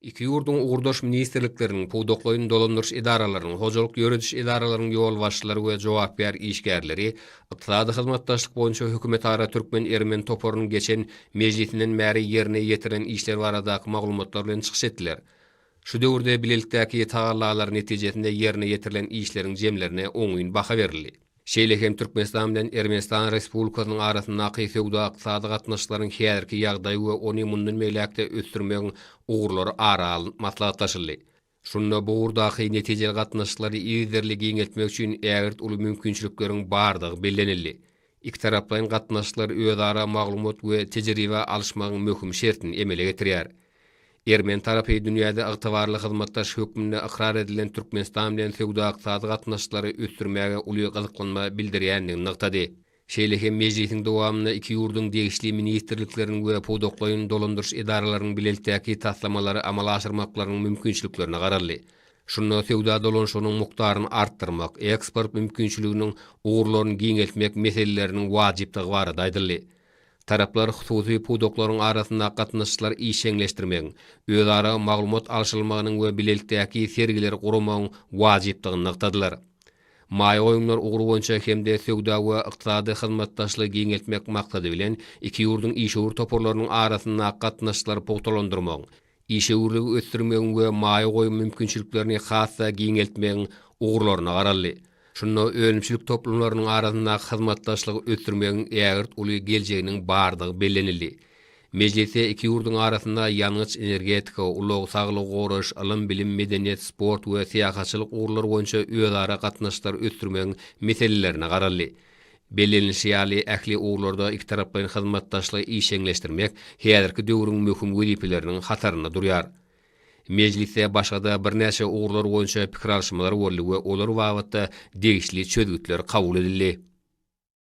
Iki ýurduň ugurdaş ministrlikleriniň, pudaklaýyn dolandyryş edaralarynyň, hojalyk ýörediş edaralarynyň ýolbaşçylary we jogapkär işgärleri Ykdysady hyzmatdaşlyk boýunça hökümetara türkmen-ermeni toparynyň geçen mejlisinden bäri ýerine ýetirilen işler baradaky maglumatlar bilen çykyş etdiler. Şu döwürde bilelikdäki tagallalar netijesinde ýerine ýetirilen işleriň jemlerine oňyn baha berildi. Şeýle hem Türkmenistan bilen Ermenistan Respublikasynyň arasyndaky söwda-ykdysady gatnaşyklaryň häzirki ýagdaýy we ony mundan beýläk-de ösdürmegiň ugurlary ara alnyp maslahatlaşyldy. Şunda bu ugurdaky netijeli gatnaşyklary yzygiderli giňeltmek üçin ägirt uly mümkinçilikleriň bardygy bellenildi. Ikitaraplaýyn gatnaşyklar özara maglumat we tejribe alyşmagyň möhüm şertini emele getirýär. Ermeni tarapy dünýäde ygtybarly hyzmatdaş hökmünde ykrar edilen Türkmenistan bilen söwda-ykdysady gatnaşyklary ösdürmäge uly gyzyklanma bildirýändigini nygtady. Şeýle hem mejlisiň dowamynda iki ýurduň degişli ministrlikleriniň we pudaklaýyn dolandyryş edaralarynyň bilelikdäki taslamalary amala aşyrmaklarynyň mümkinçiliklerine garaldy. Şunda söwda dolanyşygynyň mukdaryny artdyrmak, eksport mümkinçiliginiň ugurlaryny giňeltmek meseleleriniň wajypdygy barada aýdyldy. Taraplar hususy pudaklaryň arasyndaky gatnaşyklary işjeňleşdirmegiň, özara maglumat alşylmagynyň we bilelikdäki sergileri guramagyň wajypdygyny nygtadylar. Maýa goýumlar ugry boýunça hem-de söwda we ykdysady hyzmatdaşlygy giňeltmek maksady bilen, iki ýurduň işewür toparlarynyň arasyndaky gatnaşyklary pugtalandyrmagyň, işewürligi ösdürmegiň we maýa goýum mümkinçiliklerini has-da giňeltmegiň ugurlaryna garaldy. Şunda önümçilik toplumlarynyň arasyndaky hyzmatdaşlygy ösdürmegiň ägirt uly geljeginiň bardygy bellenildi. Mejlisde iki ýurduň arasynda ýangyç-energetika, ulag, saglygy goraýyş, ylym-bilim, medeniýet, sport we syýahatçylyk ugurlary boýunça özara gatnaşyklary ösdürmegiň meselelerine garaldy. Bellenilişi ýaly, ähli ugurlarda ikitaraplaýyn hyzmatdaşlygy işjeňleşdirmek häzirki döwrüň möhüm wezipeleriniň hatarynda durýar. Mejlisde başga-da birnäçe ugurlar boýunça pikir alyşmalar boldy we olar babatda degişli çözgütler kabul edildi.